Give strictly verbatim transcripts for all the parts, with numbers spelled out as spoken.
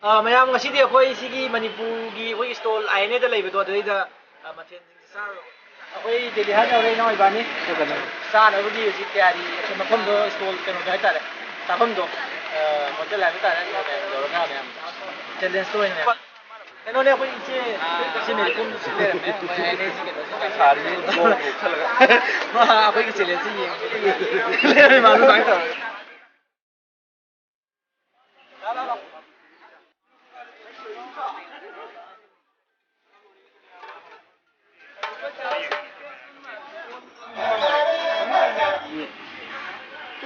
ꯑ, ꯃꯌꯥꯝ, ꯉꯁꯤꯗꯤ ꯑꯩꯈꯣꯏ ꯁꯤꯒꯤ ꯃꯅꯤꯄꯨꯔꯒꯤ ꯑꯩꯈꯣꯏꯒꯤ stall ꯑꯥꯏ ꯑꯦꯟ ꯑꯦꯗ ꯂꯩꯕꯗꯣ, ꯑꯗꯨꯗꯩꯗ, ꯑ, ꯃꯊꯦꯜꯁꯤꯡꯁꯦ ꯆꯥꯔꯨꯔꯕ꯫ ꯑꯩꯈꯣꯏ ꯗꯦꯜꯂꯤ ꯍꯥꯠ ꯌꯧꯔꯦ, ꯏꯅꯥꯎ ꯏꯕꯥꯅꯤ꯫ ꯆꯥꯅꯕꯒꯤ ꯍꯧꯖꯤꯛ ꯇꯌꯥꯔꯤ꯫ ꯑꯩꯈꯣꯏ ꯃꯐꯝꯗꯣ, stall ꯀꯩꯅꯣꯗꯣ ꯍꯥꯏꯇꯥꯔꯦ, ꯆꯥꯐꯝꯗꯣ, ꯑ, ꯍꯣꯇꯦꯜ ꯍꯥꯏꯕ ꯇꯥꯔꯦ, ꯑꯗꯨꯗ ꯃꯌꯥꯝ ꯌꯧꯔꯒ ꯃꯌꯥꯝ challenge ꯇꯧꯔꯤꯅꯦ ꯃꯌꯥꯝ꯫ ꯀꯩꯅꯣꯅꯦ, ꯑꯩꯈꯣꯏ ꯏꯆꯦ, ꯏꯆꯦ ꯃꯦꯔꯤ ꯀꯣꯝꯁꯨ ꯂꯩꯔꯝꯃꯦ, ꯑꯩꯈꯣꯏ ꯑꯥꯏ ꯑꯦꯟ ꯑꯦꯁꯤ ꯀꯩꯅꯣꯁꯤ ꯁꯥꯔꯤ ꯕꯣꯜ ꯄꯨꯁꯜꯂꯒ꯫ ꯃꯥ ꯑꯩꯈꯣꯏꯒꯤ challengeꯁꯤ ꯌꯦꯡꯕ ꯂꯩꯔꯝꯃꯦ, ꯃꯥ ꯑꯗꯨꯃꯥꯏꯅ ꯇꯧꯔꯒ꯫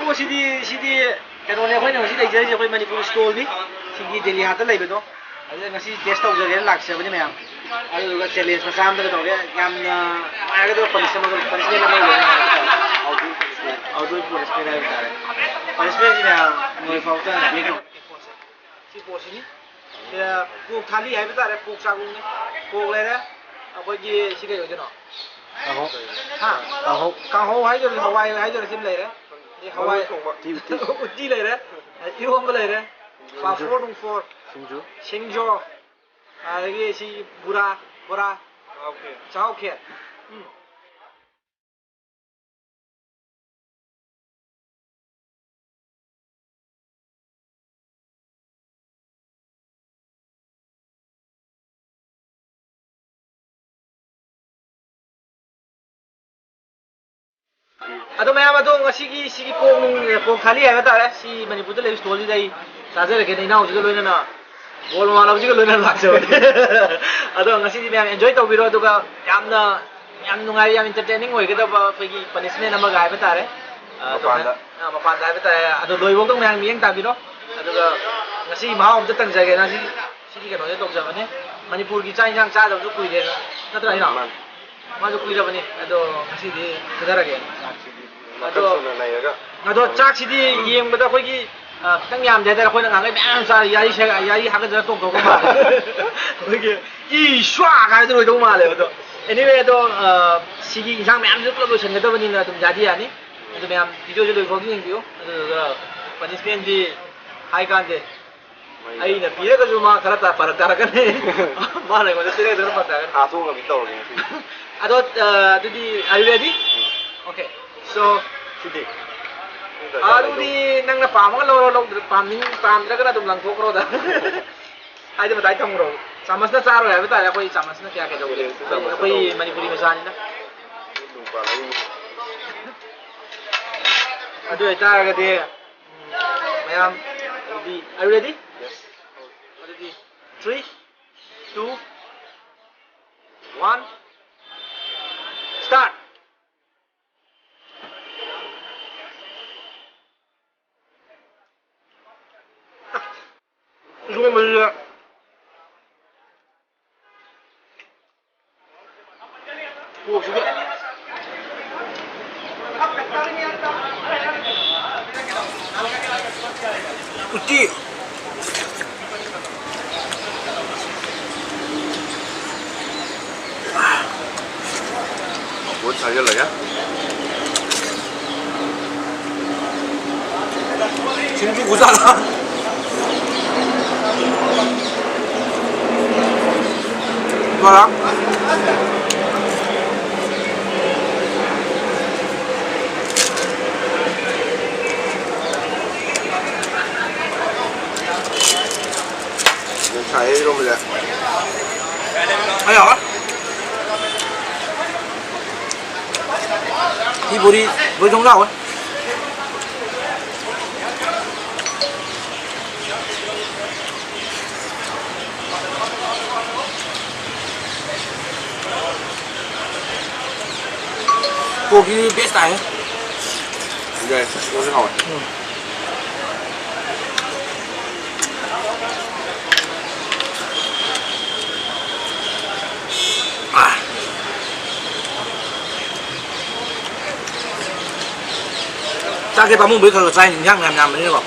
ꯑꯣ, ꯁꯤꯗꯤ, ꯁꯤꯗꯤ ꯀꯩꯅꯣꯅꯦ, ꯑꯩꯈꯣꯏꯅ ꯍꯧꯖꯤꯛ ꯂꯩꯖꯔꯤꯁꯦ ꯑꯩꯈꯣꯏ ꯃꯅꯤꯄꯨꯔ stallꯅꯤ꯫ ꯁꯤꯒꯤ ꯗꯦꯜꯂꯤ ꯍꯥꯠꯇ ꯂꯩꯕꯗꯣ꯫ ꯑꯗꯨꯗ ꯉꯁꯤ test ꯇꯧꯖꯒꯦꯅ ꯂꯥꯛꯆꯕꯅꯤ ꯃꯌꯥꯝ꯫ ꯑꯗꯨꯗꯨꯒ challenge ꯃꯆꯥ ꯑꯃꯒ ꯇꯧꯔꯒ ꯌꯥꯝꯅ ꯅꯨꯡꯉꯥꯏꯒꯗꯕ punishment ꯑꯃ, punishment ꯑꯃ ꯑꯣꯏꯒꯅꯤ꯫ Outdoor punishment ꯍꯥꯏꯕ ꯇꯥꯔꯦ꯫ Punishmentꯁꯤ ꯃꯌꯥꯝ ꯅꯣꯏ ꯐꯥꯎꯗ ꯁꯤ ꯄꯣꯠꯁꯤꯅꯤ꯫ ꯁꯤꯗ ꯄꯣꯛ ꯊꯥꯂꯤ ꯍꯥꯏꯕ ꯇꯥꯔꯦ, ꯄꯣꯛ ꯆꯥꯛꯂꯨꯛꯅꯤ꯫ ꯄꯣꯛ ꯂꯩꯔꯦ, ꯑꯩꯈꯣꯏꯒꯤ ꯁꯤ ꯀꯩ ꯑꯣꯏꯗꯣꯏꯅꯣ? ꯀꯥꯡꯍꯧ꯫ ꯍꯥ? ꯀꯥꯡꯍꯧ꯫ ꯀꯥꯡꯍꯧ ꯍꯥꯏꯗꯣꯏꯔꯥ, ꯍꯋꯥꯏ ꯍꯥꯏꯗꯣꯏꯔꯥ, ꯁꯤꯃ ꯂꯩꯔꯦ꯫ ꯑꯗꯩ ꯍꯋꯥꯏ ꯃꯔꯣꯏ ꯊꯣꯡꯕ꯫ ꯎꯇꯤ, ꯎꯇꯤ꯫ ꯎꯇꯤ ꯂꯩꯔꯦ, ꯏꯔꯣꯝꯕ ꯂꯩꯔꯦ, ꯁꯤꯡꯖꯨ꯫ ꯄꯥꯐꯣꯔ ꯅꯨꯡꯐꯣꯔ, ꯁꯤꯡꯖꯨ꯫ ꯁꯤꯡꯖꯨ, ꯑꯗꯒꯤ ꯁꯤ ꯕꯣꯔꯥ, ꯕꯣꯔꯥ, ꯆꯥꯎꯈꯦ꯫ ꯆꯥꯎꯈꯦ꯫ ꯎꯝ꯫ ꯑꯗꯣ ꯃꯌꯥꯝ, ꯑꯗꯣ ꯉꯁꯤꯒꯤ ꯁꯤꯒꯤ ꯄꯣꯛ ꯅꯨꯡ, ꯄꯣꯛ ꯊꯥꯂꯤ ꯍꯥꯏꯕ ꯇꯥꯔꯦ, ꯁꯤ ꯃꯅꯤꯄꯨꯔꯗ ꯂꯩꯕ stallꯁꯤꯗ ꯑꯩ ꯆꯥꯖꯔꯒꯦꯅꯦ, ꯏꯅꯥꯎꯁꯤꯒ ꯂꯣꯏꯅꯅ, ꯕꯣꯜ ꯃꯃꯥꯟꯅꯕꯁꯤꯒ ꯂꯣꯏꯅꯅ ꯂꯥꯛꯆꯕꯅꯦ꯫ ꯑꯗꯣ ꯉꯁꯤꯗꯤ ꯃꯌꯥꯝ enjoy ꯇꯧꯕꯤꯔꯣ, ꯑꯗꯨꯒ ꯌꯥꯝꯅ, ꯌꯥꯝ ꯅꯨꯡꯉꯥꯏ, ꯌꯥꯝ entertaining ꯑꯣꯏꯒꯗꯕ ꯑꯩꯈꯣꯏꯒꯤ punishment ꯑꯃꯒ ꯍꯥꯏꯕ ꯇꯥꯔꯦ꯫ ꯑ, ꯃꯄꯥꯟꯗ꯫ ꯑ, ꯃꯄꯥꯟꯗ ꯍꯥꯏꯕ ꯇꯥꯔꯦ꯫ ꯑꯗꯣ ꯂꯣꯏꯐꯥꯎꯗ ꯃꯌꯥꯝ ꯃꯤꯠꯌꯦꯡ ꯇꯥꯕꯤꯔꯣ꯫ ꯑꯗꯨꯒ ꯉꯁꯤ ꯃꯍꯥꯎ ꯑꯝꯇ ꯇꯪꯖꯒꯦꯅ ꯁꯤ, ꯁꯤꯒꯤ ꯀꯩꯅꯣꯁꯦ ꯇꯧꯖꯕꯅꯦ꯫ ꯃꯅꯤꯄꯨꯔꯒꯤ ꯆꯥꯛ ꯏꯟꯁꯥꯡ ꯆꯥꯗꯕꯁꯨ ꯀꯨꯏꯔꯦꯅ, ꯅꯠꯇ꯭ꯔꯥ, ꯏꯅꯥꯎ? ꯃꯥꯅꯤ꯫ ꯃꯥꯁꯨ ꯀꯨꯏꯔꯕꯅꯤ꯫ ꯑꯗꯣ ꯉꯁꯤꯗꯤ ꯐꯨꯊꯔꯒꯦ꯫ ꯆꯥꯛꯁꯤꯗꯤ ꯑꯗꯣ ꯃꯈꯜ ꯁꯨꯅ ꯂꯩꯔꯒ ꯑꯗꯣ ꯆꯥꯛꯁꯤꯗꯤ ꯌꯦꯡꯕꯗ ꯑꯩꯈꯣꯏꯒꯤ, ꯑ, ꯈꯤꯇꯪ ꯌꯥꯝꯗꯦ ꯍꯥꯏꯇꯥꯔꯦ꯫ ꯑꯩꯈꯣꯏꯅ ꯉꯥꯡꯈꯩ ꯃꯌꯥꯝ ꯆꯥꯔꯦ, ꯌꯥꯔꯤ ꯁꯦ-, ꯌꯥꯔꯤ ꯍꯥꯒꯠꯆꯔ ꯇꯣꯛꯇꯧꯕ ꯃꯥꯜꯂꯦ꯫ ꯑꯩꯈꯣꯏꯒꯤ ꯏ ꯁ꯭ꯋꯥ ꯀꯥꯏꯗ ꯂꯣꯏꯗꯧ ꯃꯥꯜꯂꯦꯕ꯫ ꯑꯗꯣ anyway, ꯑꯗꯣ, ꯑ, ꯁꯤꯒꯤ ꯏꯟꯁꯥꯡ ꯃꯌꯥꯝꯁꯤꯁꯨ ꯄꯨꯂꯞ ꯂꯣꯏꯁꯤꯟꯒꯗꯕꯅꯤꯅ ꯑꯗꯨꯝ ꯌꯥꯗꯤ ꯌꯥꯅꯤ꯫ ꯑꯗꯣ ꯃꯌꯥꯝ videoꯁꯦ ꯂꯣꯏꯐꯥꯎꯗꯤ ꯌꯦꯡꯕꯤꯌꯨ꯫ ꯑꯗꯨꯗꯨꯒ punishmentꯗꯤ ꯍꯥꯏ ꯀꯥꯟꯗꯦ꯫ ꯑꯩꯅ ꯄꯤꯔꯒꯁꯨ ꯃꯥ ꯈꯔ ꯇꯥ-, ꯐꯔꯛ ꯇꯥꯔꯛꯀꯅꯤ꯫ ꯃꯥꯅ ꯑꯩꯉꯣꯟꯗ ꯄꯤꯔꯒꯁꯨ ꯈꯔ ꯐꯔꯛ ꯇꯥꯔꯛꯀꯅꯤ꯫ ꯊꯥꯗꯣꯛꯑꯒ ꯇꯧꯔꯒꯦ ꯉꯁꯤꯗꯤ꯫ ꯑꯗꯣ, ꯑ, ꯑꯗꯨꯗꯤ, are you ready? Um. Okay. So, ꯁꯤꯗꯤ? ꯑꯗꯨꯗꯤ ꯅꯪꯅ ꯄꯥꯝꯃꯒ ꯂꯧꯔꯣ, ꯂꯧꯗ꯭ꯔ-, ꯄꯥꯝꯅꯤꯡ-, ꯄꯥꯝꯗ꯭ꯔꯒꯅ ꯑꯗꯨꯝ ꯂꯪꯊꯣꯛꯈ꯭ꯔꯣꯗ꯫ ꯍꯥꯏꯗꯤ ꯃꯇꯥꯏ ꯊꯝꯈ꯭ꯔꯣ꯫ ꯆꯥꯃꯁꯅ ꯆꯥꯔꯣꯏ ꯍꯥꯏꯕ ꯇꯥꯔꯦ, ꯑꯩꯈꯣꯏ ꯆꯥꯃꯁꯅ ꯀꯌꯥ ꯀꯩꯗꯧꯗꯦ꯫ ꯌꯦꯁ, ꯆꯥꯃꯁꯅ ꯑꯩꯈꯣꯏ ꯇꯧꯕꯅꯤ꯫ ꯃꯅꯤꯄꯨꯔꯤ ꯃꯆꯥꯅꯤꯅ꯫ ꯑꯗꯨ ꯑꯣꯏꯇꯥꯔꯒꯗꯤ, ꯃꯌꯥꯝ, ꯑꯗꯨꯗꯤ, are you ready? ꯌꯦꯁ꯫ ꯑꯗꯨꯗꯤ, three, two, one, start! ꯏꯔꯣꯟꯕꯁꯤꯗ ꯀꯣꯛꯁꯤꯗ ꯎꯇꯤ꯫ ꯄꯣꯠ ꯁꯥꯖꯤꯜꯂꯒ꯫ ꯁꯤꯡꯖꯨ ꯈꯨꯆꯥꯗꯣ꯫ ꯕꯣꯔꯥ꯫ ꯌꯥꯝ ꯁꯥꯏꯌꯦ ꯏꯔꯣꯝꯕꯁꯦ꯫ ꯑꯩ ꯌꯥꯎꯔꯦ꯫ ꯁꯤ ꯕꯣꯔꯤ, ꯕꯣꯔꯤ ꯊꯣꯡ ꯌꯥꯎꯔꯦ꯫ ꯀꯣꯕꯤ ꯕꯦꯁ ꯇꯥꯏꯍꯦ꯫ ꯌꯥꯏ, ꯀꯣꯕꯤ ꯍꯥꯎꯋꯦ꯫ ꯎꯝ꯫ ꯑꯥ꯫ ꯆꯥꯛꯁꯦ ꯄꯥꯝꯃꯨꯕꯩ ꯈꯔ ꯈꯔ ꯆꯥꯏꯅꯤ, ꯏꯟꯖꯥꯡ ꯃꯌꯥꯝ ꯌꯥꯝꯕꯅꯤꯅꯀꯣ꯫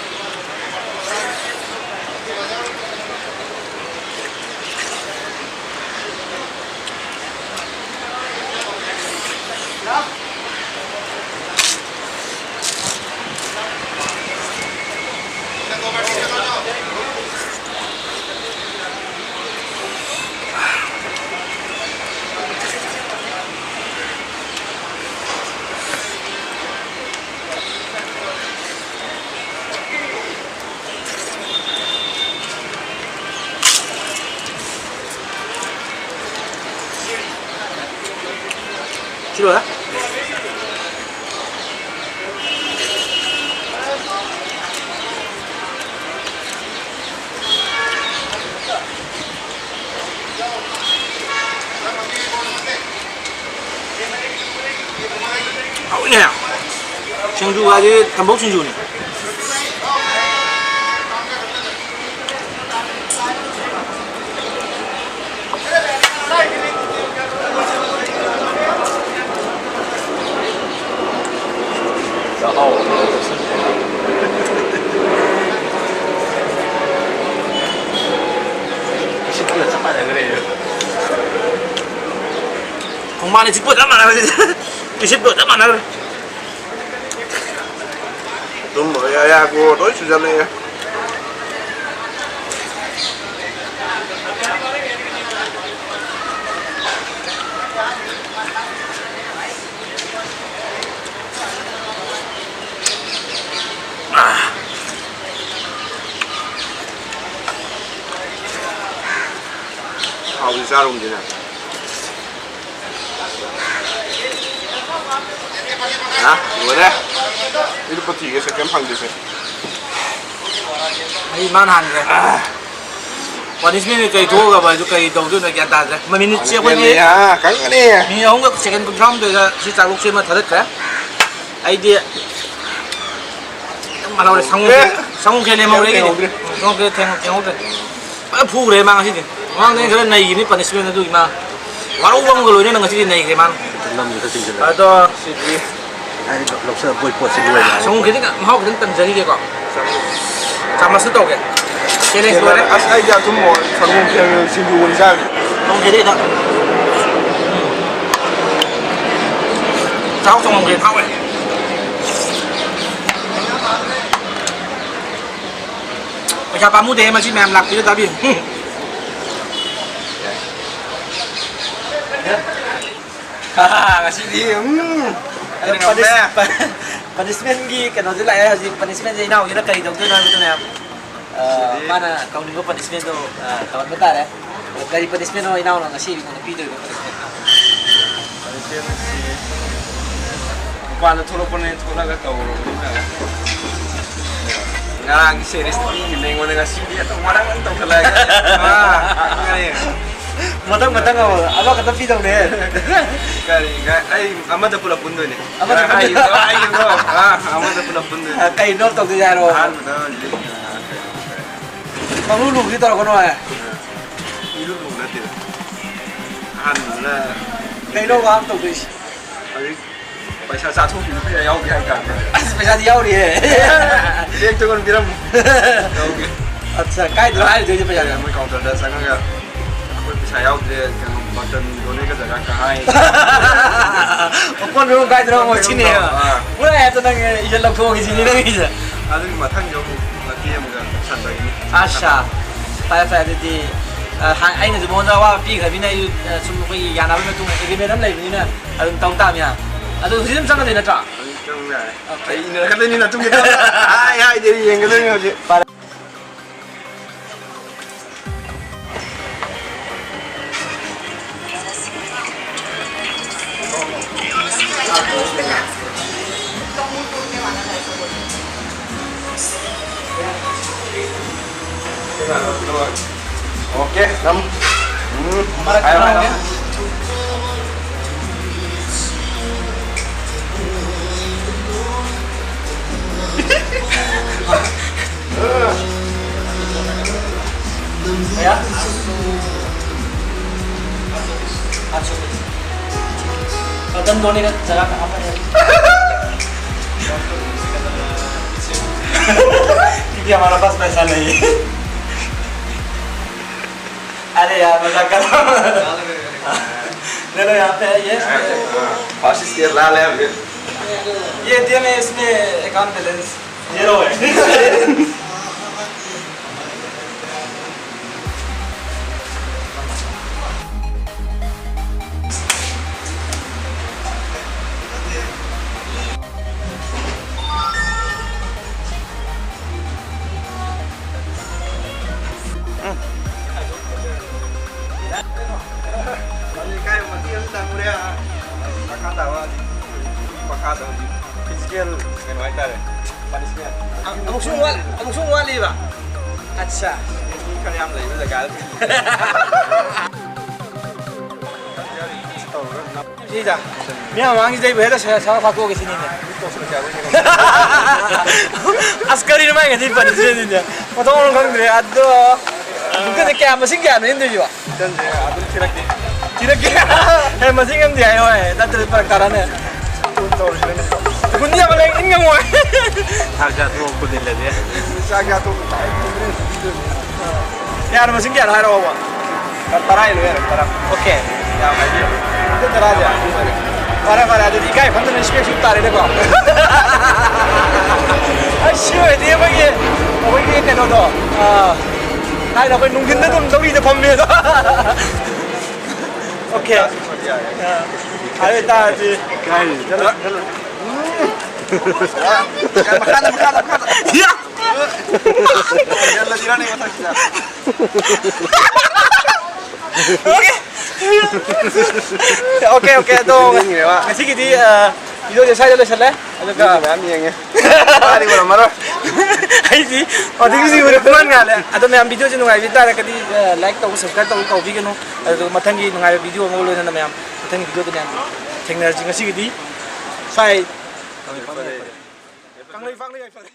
ꯁꯤꯔꯣ? ꯍꯥꯎꯏꯅꯦ꯫ ꯁꯤꯡꯖꯨ ꯍꯥꯏꯗꯤ ꯊꯝꯕꯧ ꯁꯤꯡꯖꯨꯅꯤ꯫ ꯆꯥꯛꯍꯥꯎ ꯑꯃ ꯆꯥꯁꯤꯜꯂꯦ꯫ ꯏꯁꯤꯠꯄꯒ ꯆꯞ ꯃꯥꯟꯅꯈ꯭ꯔꯦ꯫ ꯈꯣꯡꯕꯥꯟ ꯏꯁꯤꯠꯄꯒ ꯆꯞ ꯃꯥꯟꯅꯈ꯭ꯔꯦ꯫ ꯏꯁꯤꯠꯄꯒ ꯆꯞ ꯃꯥꯟꯅꯈ꯭ꯔꯦ꯫ ꯑꯗꯨꯝ ꯑꯌꯥꯕ ꯂꯣꯏ ꯁꯨꯖꯜꯂꯛꯑꯦ꯫ ꯍꯥꯎꯗꯤ ꯆꯥꯔꯨꯝꯁꯤꯅ꯫ ꯍꯥ? ꯂꯣꯏꯔꯦ꯫ ꯑꯩꯗꯣ ꯄꯣꯠ ꯊꯤꯒꯦ, ꯁꯦꯀꯦꯟ ꯐꯪꯗꯦꯁꯦ꯫ ꯑꯩ ꯃꯥꯅ ꯍꯥꯟꯈ꯭ꯔꯦ꯫ ꯄꯅꯤꯁꯃꯦꯟꯁꯦ ꯀꯩ ꯊꯣꯛꯑꯒꯕ ꯑꯩꯁꯨ ꯀꯩ ꯇꯧꯗꯣꯏꯅꯣ ꯒ꯭ꯌꯥꯟ ꯇꯥꯗ꯭ꯔꯦ꯫ ꯃꯤꯅꯤꯠꯁꯦ ꯑꯩꯈꯣꯏꯒꯤ ꯄꯅꯤꯁꯃꯦꯟꯅꯦ, ꯍꯥ, ꯈꯪꯒꯅꯤ꯫ ꯃꯤ ꯑꯍꯨꯝꯒ ꯁꯦꯀꯦꯟ ꯀꯨꯟꯊ꯭ꯔꯥ ꯍꯨꯝꯗꯣꯏꯗ ꯁꯤ ꯆꯥꯛꯂꯣꯛꯁꯦ ꯑꯃ ꯊꯥꯗꯠꯈ꯭ꯔꯦ꯫ ꯑꯩꯗꯤ ꯈꯤꯇꯪ ꯋꯥꯠꯍꯧꯔꯦ꯫ ꯁꯪꯒꯣꯝ ꯑꯦ! ꯈꯦ-, ꯁꯪꯒꯣꯝ ꯈꯦ ꯂꯦꯝꯍꯧꯔꯦ ꯑꯩꯒꯤꯗꯤ꯫ ꯀꯩꯍꯧꯗ꯭ꯔꯦ꯫ ꯁꯪꯒꯣꯝ ꯈꯦ ꯊꯦꯡ-, ꯊꯦꯡꯍꯧꯗ꯭ꯔꯦ꯫ ꯐꯖꯅ ꯐꯨꯈ꯭ꯔꯦ ꯃꯥ ꯉꯁꯤꯗꯤ꯫ ꯃꯃꯥꯡꯗ ꯑꯩꯅ ꯈꯔ ꯅꯩꯈꯤꯕꯅꯤ ꯄꯅꯤꯁꯃꯦꯟ ꯑꯗꯨꯒꯤ ꯃꯥ ꯋꯥꯔꯧꯕ ꯑꯃꯒ ꯂꯣꯏꯅꯅ ꯉꯁꯤꯗꯤ ꯅꯩꯈ꯭ꯔꯦ ꯃꯥꯅ꯫ ꯅꯝꯗꯨꯗ ꯆꯤꯡꯁꯤꯜꯂꯦ꯫ ꯑꯗꯣ ꯁꯤꯗꯤ ꯑꯩ ꯂꯧꯁꯜꯂ ꯕꯣꯏ ꯄꯣꯠꯁꯤ ꯂꯣꯏꯔꯦ꯫ ꯁꯪꯒꯣꯝ ꯈꯦꯗꯤ ꯃꯍꯥꯎ ꯈꯤꯇꯪ ꯇꯪꯖꯈꯤꯒꯦꯀꯣ꯫ ꯆꯥꯃꯁꯇ ꯇꯧꯒꯦ꯫ ꯆꯦꯂꯦꯟꯖ ꯂꯣꯏꯔꯦ꯫ ꯑꯁ, ꯑꯩꯗꯤ ꯑꯊꯨꯝꯕ ꯁꯪꯒꯣꯝ ꯈꯦ-, ꯁꯤꯡꯖꯨ ꯑꯣꯏꯅ ꯆꯥꯒꯦ꯫ ꯁꯪꯒꯣꯝ ꯈꯦꯗꯤ ꯈꯤꯇꯪ꯫ ꯆꯥꯎ ꯁꯪꯒꯣꯝ ꯈꯦ ꯍꯥꯎꯋꯦ꯫ ꯄꯩꯁꯥ ꯄꯥꯝꯃꯨꯗꯦ, ꯃꯁꯤ ꯃꯌꯥꯝ ꯂꯥꯛꯄꯤꯔ ꯆꯥꯕꯤꯌꯨ꯫ ꯎꯝ꯫ ꯉꯁꯤꯗꯤ, ꯎꯝ, ꯑꯩꯅ ꯉꯝꯃꯦ꯫ ꯄꯅꯤꯁ-, ꯄ-, ꯄꯅꯤꯁꯃꯦꯟꯒꯤ ꯀꯩꯅꯣꯁꯦ ꯂꯥꯛꯑꯦ ꯍꯧꯖꯤꯛ꯫ ꯄꯅꯤꯁꯃꯦꯟꯁꯦ ꯏꯅꯥꯎꯁꯤꯅ ꯀꯔꯤ ꯇꯧꯗꯣꯏꯅꯣ ꯍꯥꯏꯕꯗꯨꯅꯦ꯫ ꯑ, ꯃꯥꯅ ꯇꯧꯅꯤꯡꯕ ꯄꯅꯤꯁꯃꯦꯟꯗꯣ, ꯑ, ꯇꯧꯍꯟꯕ ꯇꯥꯔꯦ꯫ ꯑꯗꯣ ꯀꯔꯤ ꯄꯅꯤꯁꯃꯦꯟꯅꯣ ꯏꯅꯥꯎꯅ ꯉꯁꯤ ꯑꯩꯉꯣꯟꯗ ꯄꯤꯗꯣꯔꯤꯕ ꯄꯅꯤꯁꯃꯦꯟ? ꯃꯄꯥꯟꯗ ꯊꯣꯛꯂꯛꯄꯅꯦ, ꯊꯣꯛꯂꯛꯑꯒ ꯇꯧꯔꯕꯅꯤꯅ꯫ ꯉꯔꯥꯡꯒꯤ ꯁꯦꯔꯤꯁ ꯃꯤꯒꯤ ꯑꯩꯉꯣꯟꯗ ꯉꯁꯤꯗꯤ ꯑꯗꯨꯝ ꯃꯔꯛ ꯑꯗꯨꯝ ꯇꯧꯈꯠꯂꯛꯑꯒꯦ꯫ ꯑꯥ, ꯀꯔꯤ? ꯃꯊꯪ ꯃꯊꯪ ꯑꯃ, ꯑꯃꯈꯛꯇ ꯄꯤꯗꯧꯅꯦ꯫ ꯀꯔꯤ? ꯑꯩ ꯑꯃꯗ ꯄꯨꯂꯞ ꯄꯨꯟꯗꯣꯏꯅꯦ꯫ ꯑꯃꯗ ꯄꯨꯟꯗꯣꯏꯅꯦ꯫ ꯍꯥꯏꯈꯤꯕꯗꯣ, ꯍꯥꯏꯈꯤꯕꯗꯣ꯫ ꯑꯥ, ꯑꯃꯗ ꯄꯨꯂꯞ ꯄꯨꯟꯗꯣꯏꯅꯦ꯫ ꯑ, ꯀꯩꯅꯣ ꯇꯧꯗꯣꯏꯁꯦ ꯍꯥꯏꯔꯣ? ꯑꯍꯥꯟꯕꯗ ꯍꯧꯖꯤꯛ, ꯑ, ꯀꯩꯅꯣ, ꯀꯩꯅꯣ꯫ ꯄꯪꯂꯨ ꯂꯨꯕꯗꯤ ꯇꯧꯔꯛꯀꯅꯣ ꯍꯥꯏ꯫ ꯏꯔꯨ ꯂꯨꯕ ꯅꯠꯇꯦꯗ꯫ ꯑꯍꯥꯟꯕꯗꯨꯅ ꯀꯩꯅꯣ ꯋꯥ ꯑꯃ ꯇꯧꯗꯣꯏꯁꯦ? ꯍꯧꯖꯤꯛ ꯄꯩꯁꯥ ꯆꯥꯊꯣꯛꯈꯤꯕ ꯄꯩꯁꯥ ꯌꯥꯎꯗꯦ ꯍꯥꯏꯇꯥꯔꯦ꯫ ꯑꯁ, ꯄꯩꯁꯥꯗꯤ ꯌꯥꯎꯔꯤꯍꯦ꯫ ꯆꯦꯛꯇ ꯑꯣꯏꯅ ꯄꯤꯔꯝꯃꯨ꯫ ꯌꯥꯎꯒꯦ꯫ ꯑꯠꯆꯥ, ꯀꯥꯏꯗꯅꯣ ꯍꯥꯏꯔꯨꯗꯣꯏꯁꯦ ꯄꯩꯁꯥꯁꯦ? ꯃꯣꯏ ꯀꯥꯎꯟꯇꯔꯗ ꯆꯪꯉꯒ ꯑꯩꯈꯣꯏ ꯄꯩꯁꯥ ꯌꯥꯎꯗ꯭ꯔꯦ, ꯀꯩꯅꯣ, ꯕꯔꯇꯟ ꯗꯣꯅꯦꯒ ꯖꯒꯥ ꯀꯍꯥꯏ꯫ ꯑꯣꯀꯣꯟ ꯔꯣꯝ ꯀꯥꯏꯗꯅꯣ ꯑꯃꯨꯛ ꯁꯤꯅꯦ꯫ ꯑꯥ꯫ ꯄꯨꯔꯥ ꯍꯦꯛꯇ ꯅꯪ ꯏꯖꯠ ꯂꯧꯊꯣꯛꯑꯒꯦ ꯁꯤꯅꯤ ꯅꯪꯒꯤꯁꯦ꯫ ꯑꯗꯨꯒꯤ ꯃꯊꯪꯁꯨ ꯑꯃꯨꯛ ꯃꯇꯦꯛ ꯑꯃꯒ ꯁꯟꯗꯣꯏꯅꯤ꯫ ꯑꯁꯥ꯫ ꯐꯔꯦ, ꯐꯔꯦ, ꯑꯗꯨꯗꯤ, ꯑ, ꯍꯥ-, ꯑꯩꯅꯁꯨ ꯃꯉꯣꯟꯗ ꯑꯋꯥꯕ ꯄꯤꯈ꯭ꯔꯕꯅꯤꯅ, ꯑꯩꯁꯨ, ꯑ, ꯁꯨꯝ ꯑꯩꯈꯣꯏꯒꯤ ꯌꯥꯅꯕꯒꯤ ꯃꯇꯨꯡ ꯏꯟꯅ ꯑꯦꯒ꯭ꯔꯤꯃꯦꯟ ꯑꯃ ꯂꯩꯕꯅꯤꯅ ꯑꯗꯨꯝ ꯇꯧ ꯇꯥꯕꯅꯤ, ꯍꯥ? ꯑꯗꯨ ꯍꯧꯖꯤꯛ ꯑꯗꯨꯝ ꯆꯪꯒꯗꯣꯏ ꯅꯠꯇ꯭ꯔꯣ? ꯑꯗꯨꯝ ꯆꯪꯕ ꯌꯥꯔꯦ꯫ ꯑꯣꯀꯦ꯫ ꯑꯩ ꯏꯟꯅꯔꯛꯀꯗꯣꯏꯅꯤ ꯅꯇꯨꯡꯗ꯫ ꯍꯥꯏ ꯍꯥꯏꯗꯦ, ꯌꯦꯡꯒꯗꯣꯏꯅꯤ ꯍꯧꯖꯤꯛ꯫ Okay, nam. Hmm. Marak. Ayo, ayo. भैया, पाँच सौ। बर्तन धोने का जगह कहाँ पर है? क्योंकि हमारे पास पैसा नहीं है। अरे यार, मजाक कर रहा हूँ। ले लो, यहाँ पे है ये। First year ला ले अभी। ये दिया मैं इसमें अकाउंट बैलेंस। ये लो है। ꯃꯈꯥ ꯇꯥꯕ ꯍꯧꯖꯤꯛ, ꯃꯈꯥꯗ ꯍꯧꯖꯤꯛ physical ꯀꯩꯅꯣ ꯍꯥꯏꯇꯥꯔꯦ, punishment꯫ ꯑꯃꯨꯛꯁꯨ ꯋꯥꯠ-, ꯑꯃꯨꯛꯁꯨ ꯋꯥꯠꯂꯤꯕ꯫ ꯑꯠꯆꯥ꯫ ꯃꯤ ꯈꯔ ꯌꯥꯝ ꯂꯩꯕ ꯖꯒꯥꯗ꯫ ꯁꯤꯗ ꯃꯤꯌꯥꯝ ꯃꯃꯥꯡꯁꯤꯗ ꯑꯩꯕꯨ ꯍꯦꯛꯇ ꯁ-, ꯁ-, ꯐꯥꯊꯣꯛꯑꯒꯦ ꯁꯤꯅꯤꯅꯦ꯫ ꯑꯁ, ꯀꯔꯤꯅꯣ ꯃꯥꯏ ꯉꯁꯤ punishmentꯁꯤꯗꯤ? ꯃꯊꯣꯡ ꯃꯔꯝ ꯈꯪꯗ꯭ꯔꯦ꯫ ꯑꯗꯣ ꯕꯨꯛꯇꯗꯤ ꯀꯌꯥ, ꯃꯁꯤꯡ ꯀꯌꯥꯅꯣ ꯏꯟꯗꯣꯏꯁꯤꯕꯣ? ꯆꯟꯁꯦ ꯑꯗꯨꯝ ꯊꯤꯔꯛꯀꯦ꯫ ꯊꯤꯔꯛꯀꯦ꯫ ꯑꯦ, ꯃꯁꯤꯡ ꯑꯃꯗꯤ ꯍꯥꯏꯌꯣ, ꯑꯦ, ꯅꯠꯇ꯭ꯔꯗꯤ ꯐꯔꯛ ꯇꯥꯔꯅꯦ꯫ ꯀꯨꯟ ꯇꯧꯔꯁꯤꯔꯅꯦ꯫ ꯀꯨꯟꯗꯤ ꯌꯥꯝ ꯂꯩ, ꯏꯟ ꯉꯝꯃꯣꯏ꯫ ꯆꯥꯛ ꯆꯥꯊꯣꯛꯑ ꯀꯨꯟ ꯏꯜꯂꯗꯤ꯫ ꯆꯥꯛ ꯆꯥꯊꯣꯛꯑ ꯀꯨꯟ ꯏꯜꯂꯗꯤ꯫ ꯀꯌꯥꯅꯣ, ꯃꯁꯤꯡ ꯀꯌꯥꯅꯣ ꯍꯥꯏꯔꯛꯑꯣꯕ꯫ ꯇꯔꯥ ꯏꯜꯂꯨ ꯌꯥꯔꯦ, ꯇꯔꯥ꯫ ꯑꯣꯀꯦ꯫ ꯌꯥꯝ ꯍꯥꯏꯕꯤꯌꯨ꯫ ꯑꯗꯨ ꯇꯔꯥꯁꯦ꯫ ꯐꯔꯦ, ꯐꯔꯦ, ꯑꯗꯨꯗꯤ ꯏꯀꯥꯏ ꯈꯪꯗꯅ space ꯁꯨꯝ ꯇꯥꯔꯦꯅꯦꯀꯣ꯫ ꯑꯩ ꯁꯤ ꯑꯣꯏꯔꯗꯤ ꯑꯩꯈꯣꯏꯒꯤ, ꯑꯩꯈꯣꯏꯒꯤ ꯀꯩꯅꯣꯗꯣ, ꯑꯥ, ꯍꯥꯏꯅ ꯑꯩꯈꯣꯏ ꯅꯨꯡꯊꯤꯟꯗ ꯑꯗꯨꯝ ꯂꯧꯔꯤꯗ ꯐꯝꯃꯦ ꯑꯗꯣ꯫ ꯑꯣꯀꯦ꯫ ꯑꯥ, ꯑꯗꯨ ꯑꯣꯏꯇꯥꯔꯗꯤ꯫ ꯏꯀꯥꯏ꯫ ꯃꯈꯥꯗ, ꯃꯈꯥꯗ, ꯃꯈꯥꯗ꯫ ꯌꯥ! ꯌꯥꯜꯂꯁꯤꯔꯅꯦ ꯃꯊꯛꯁꯤꯗ꯫ ꯑꯣꯀꯦ꯫ ꯑꯣꯀꯦ, ꯑꯣꯀꯦ, ꯑꯗꯣ ꯌꯦꯡꯅꯤꯡꯉꯦꯕ꯫ ꯉꯁꯤꯒꯤꯗꯤ, ꯑ, videoꯁꯦ ꯁ꯭ꯋꯥꯏꯗ ꯂꯣꯏꯁꯜꯂꯦ꯫ ꯑꯗꯨꯒ ꯃꯤ ꯃꯌꯥꯝ ꯌꯦꯡꯉꯦ꯫ ꯃꯥꯗꯤ ꯎꯔꯝꯃꯔꯣꯏ꯫ ꯑꯩꯗꯤ ꯑꯗꯨꯒꯤꯁꯤ ꯎꯔꯦ, ꯄꯨꯡꯉꯥꯟ ꯉꯥꯜꯂꯦ꯫ ꯑꯗꯣ ꯃꯌꯥꯝ videoꯁꯦ ꯅꯨꯡꯉꯥꯏꯕꯤ ꯇꯥꯔꯒꯗꯤ, ꯑ, like ꯇꯧꯕ, subscribe ꯇꯧꯕ ꯀꯥꯎꯕꯤꯒꯅꯨ꯫ ꯑꯗꯨꯒ ꯃꯊꯪꯒꯤ ꯅꯨꯡꯉꯥꯏꯕ video ꯑꯃꯒ ꯂꯣꯏꯅꯅ ꯃꯌꯥꯝ ꯃꯊꯪꯒꯤ videoꯗ ꯃꯌꯥꯝ ꯊꯦꯡꯅꯔꯁꯤ꯫ ꯉꯁꯤꯒꯤꯗꯤ ꯁ꯭ꯋꯥꯏ ꯀꯪꯂꯩ ꯐꯥꯡꯂꯩ ꯌꯥꯏꯐꯔꯦ꯫